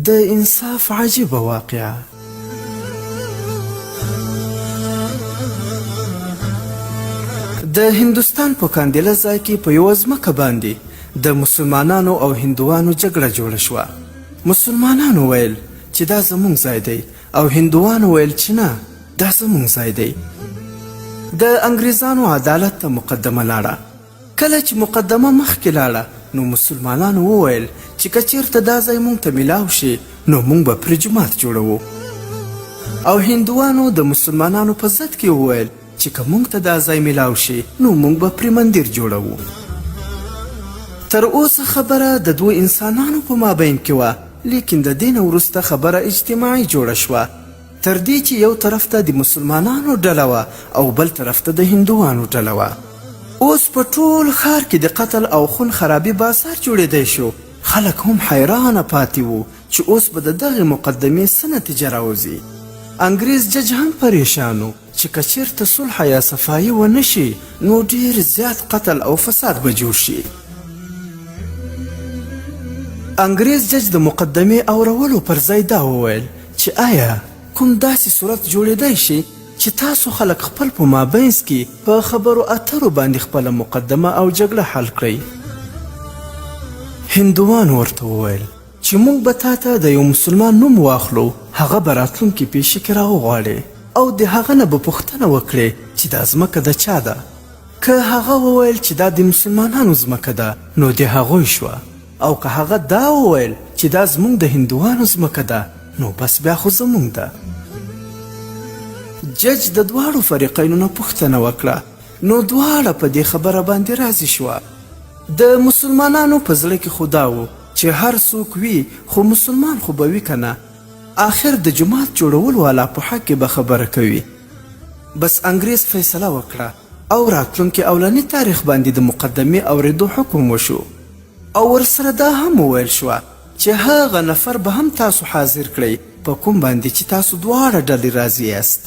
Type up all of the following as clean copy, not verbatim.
د انصاف عجیبه واقعه. د هندوستان په کاندیله ځای کې په یوه ځمکه باندې د مسلمانانو او هندوانو جګړه جوړه شوه. مسلمانانو ویل چې دا زمونږ ځای دی او هندوانو ویل چې نه، دا زمونږ ځای دی. د انګریزانو عدالت ته مقدمه لاړه. کله چې مقدمه مخکې لاړه نو مسلمانانو وویل چې که چیرته دا ځای مونږ ته ملاو شي نو مونږ به پرې جومات جوړوو. او هندوانو د مسلمانانو په ضد کې وویل چې که مونږ ته دا ځای ملاو شي نو مونږ به پرې مندر جوړوو. تر اوسه خبره د دوو انسانانو په مابین کې وه، لیکن د دې نه وروسته خبره اجتماعي جوړه شوه. تر دې چې یو طرف ته د مسلمانانو ډله وه او بل طرف ته د هندوانو ډله وه. اوس په ټول ښار کې د قتل او خون خرابي بازار جوړېدی شو. خلک هم حیرانه پاتې وو چې اوس به د دغې مقدمې څه نتیجه راوځي. انګرېز جج هم پریشان و چې که چېرته صلح یا صفایي ونه شي نو ډېر زیات قتل او فساد به جوړ شي. انګرېز جج د مقدمې اورولو پر ځای دا وویل چې ایا کوم داسې صورت جوړېدای شي چې تاسو خلک خپل په مابینځ کې په خبرو اترو باندې خپله مقدمه او جګړه حل کړئ؟ هندوانو ورته وویل چې موږ به تا ته د یو مسلمان نوم واخلو، هغه به راتلونکې پېښې کې راوغواړې او د هغه نه به پوښتنه وکړې چې دا ځمکه د چا ده؟ که هغه وویل چې دا د مسلمانانو ځمکه ده نو د هغوی شوه او که هغه دا وویل چې دا زمونږ د هندوانو ځمکه ده نو بس بیا خو زمونږ ده. جج د دواړو فریقینو نه پوښتنه وکړه نو دواړه په دې خبره باندې راضي شوه. د مسلمانانو په زړه کې خو دا و چې هر څوک وي خو مسلمان خو به وي کنه اخر د جومات جوړولو والا په حق کې به خبره کوي. بس انګریز فیصله وکړه او راتلونکي اولني تاریخ باندې د مقدمې اورېدو حکم وشو او ورسره دا هم وویل شوه چې هغه نفر به هم تاسو حاضر کړئ په کوم باندې چې تاسو دواړه ډلې راضي یاست.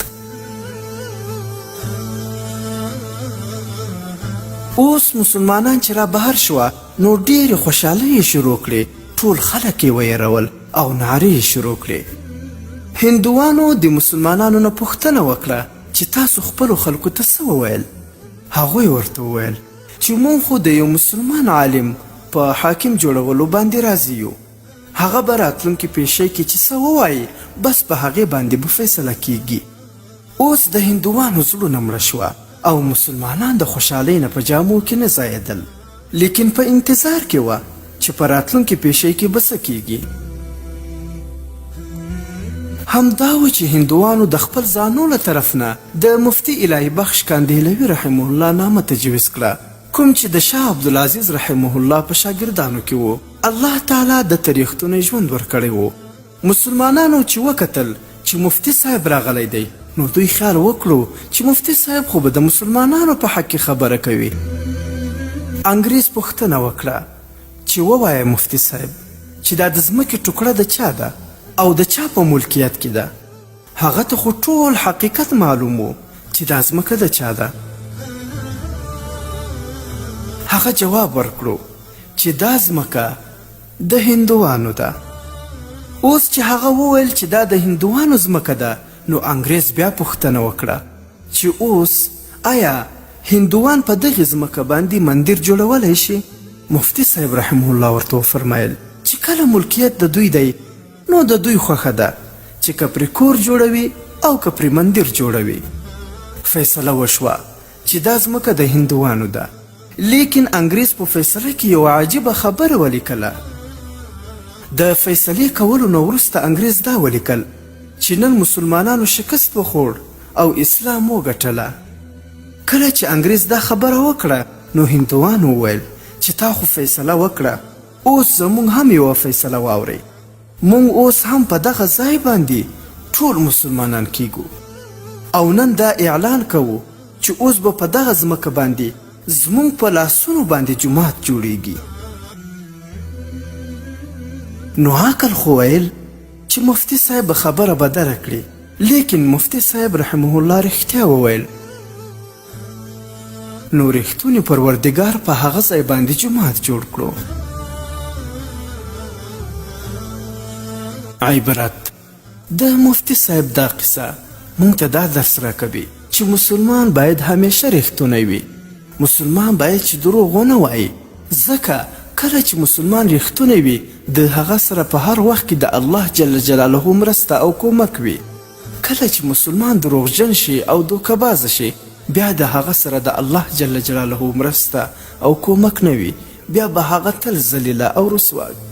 اوس مسلمانان چې را بهر شوه نو ډېرې خوشحالۍ یې شروع کړې، ټول خلک یې ویرول او نعرې یې شروع کړې. هندوانو د مسلمانانو نه پوښتنه وکړه چې تاسو خپلو خلکو ته څه وویل؟ هغوی ورته وویل چې مونږ خو د یو مسلمان عالم په حاکم جوړولو باندې راضي یو، هغه به راتلونکې پیشۍ کې چې څه ووایي بس په هغې باندې به فیصله کیږي. اوس د هندوانو زړونه مړه شوه او مسلمانان د خوشحالۍ نه په جامو کې نه ځایېدل، لیکن په انتظار کې وه چې په راتلونکې پیشۍ کې به څه کیږي. همدا و چې هندوانو د خپل ځانو له طرف نه د مفتي الهي بخش کاندهلوي رحمه الله نامه تجویز کړه، کوم چې د شاه عبدالعزیز رحمه الله په شاګردانو کې و. الله تعالی ده ته رېښتونی ژوند ورکړی و. مسلمانانو چې وکتل چې مفتي صاحب راغلی دی نو دوی خیال وکړو چې مفتي صاحب خو به د مسلمانانو په حق کې خبره کوي. انګرېز پوښتنه وکړه چې ووایه مفتي صاحب چې دا د ځمکې ټوکړه د چا ده او د چا په ملکیت کې ده؟ هغه ته خو ټول حقیقت معلوم و چې دا ځمکه د چا ده. هغه جواب ورکړو چې دا ځمکه د هندوانو ده. اوس چې هغه وویل چې دا د هندوانو ځمکه ده نو انګرېز بیا پوښتنه وکړه چې اوس ایا هندوان په دغې ځمکه باندې مندر جوړولی شي؟ مفتي صاحب رحمه الله ورته وفرمایل چې کله ملکیت د دوی دی نو د دوی خوښه ده چې که پرې کور جوړوي او که پرې مندر جوړوي. فیصله وشوه چې دا ځمکه د هندوانو ده. لیکن انګریز په فیصله کې یوه عجیبه خبره ولیکله. د فیصلې کولو نه وروسته انګریز دا ولیکل چې نن مسلمانانو شکست وخوړ او اسلام وګټله. کله چې انګریز دا خبره وکړه نو هندوانو وویل چې تا خو فیصله وکړه اوس زمونږ هم یوه فیصله واورئ. مونږ اوس هم په دغه ځای باندې ټول مسلمانان کیږو او نن دا اعلان کوو چې اوس به په دغه ځمکه باندې زمونږ په لاسونو باندې جومات جوړیږي. نو عقل خو ویل چې مفتي صاحب به خبره بدله کړي، لیکن مفتي صاحب رحمه الله رښتیا وویل. نو رښتوني پروردګار په هغه ځای باندې جومات جوړ کړو. عبرت، د مفتي صاحب دا قصه مونږ ته دا درس راکوي چې مسلمان باید همیشه رښتونی وي. مسلمان باید چې دروغ ونه وایي، ځکه کله چې مسلمان رښتونی وي د هغه سره په هر وخت کې د الله جل جلاله مرسته او کومک وي. کله چې مسلمان دروغجن شي او دوکه باز شي بیا د هغه سره د الله جل جلاله مرسته او کومک نه وي، بیا به هغه تل ذلیله او رسوا وي.